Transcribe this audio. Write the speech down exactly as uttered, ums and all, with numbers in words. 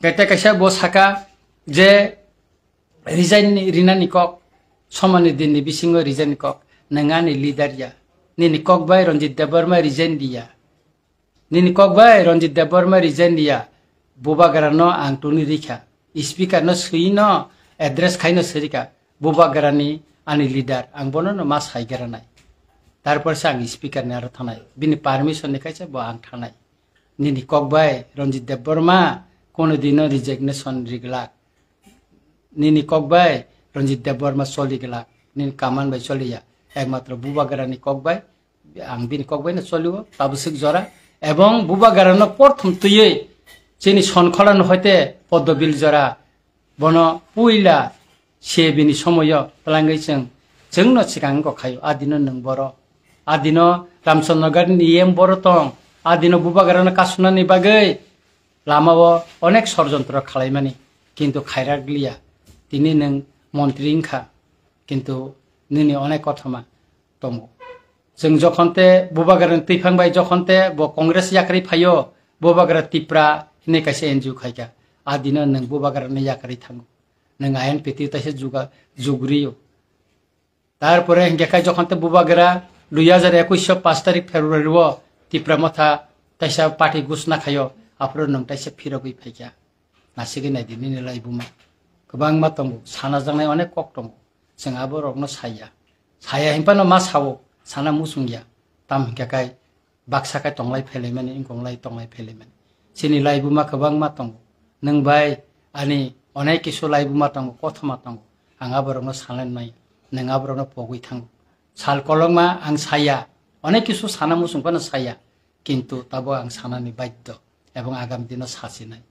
Kete kaisa bo saka je resign ni, rinani kok, somani din ni bisingo resign ni kok, nang ani leader ya. Nini kok bai Ranjit Debbarma resign diya. Nini kok bai Ranjit Debbarma resign diya. Bubagra no ang tuni rikha. Speaker no sui no address khai no sirika. Bubagra ni ani leader, ang bono no ma sai gra nai. Tarpor se ang speaker ni aro thanai. Bini permission ni kaisa bo ang thanai. Nini kok bai Ranjit Debbarma kono dino resignation riglak. Nini kok bai Ranjit Debbarma choli glak. Nini kaman bai choliya. Ekmatro Bubagra ni kok bai, ang bini kok bai no cholio, tabuk swk jora. Ebong Bubagra no porthom twiwi chini Sonkhola no hoite Poddobil jora. Bono puila se bini somoyo twlangwi chwng, chwngno swkang wngkha khaio. A dino nwng boro, a dino Ramchandra Ghat ni E M boro tong, a dino Bubagra no kasunani bagwi lama o onek sorjontro khalaimani, kintu khairak liya. Tini nwng montri wngkha, kintu nini onek kothoma tongo. Chwng jokhon te Bubagra ni twiphang bai jokhon te bo Congress yakarwi phaio, Bubagra Tipra hinwi kaisa N G O khaikha. A dino nwng Bubagra ni yakarwi thango. Nwng I N P T taisa juga jugriyo. Tarpore hinkhe khai jokhon te Bubagra dui hajar ekush o pash tarik February o Tipra Motha taisa party gusna khaio, aphuru nwng taisa phirogwi phaikha. Nasigwi naidi nini laibuma. Kwbangma tongo, sana jaknai onek kok tongo. Chwng aborokno saya. Saya hinphano ma sao, sana muchungya. Tam hinkhe khai baksa khai tonglai phelaimani, wngkonglai tonglai phelaimani. Chini laibuma kwbangma tongo. Nwng bai ani onek kisu laibuma tongo, kothoma tongo. Ang aborokno sanai nai, nwng aborokno pogwi thango. Sal kolokma ang saya, onek kisu sana muchung phano saya, kintu tabuk ang sanani badhyo ebong agam dino sasinai.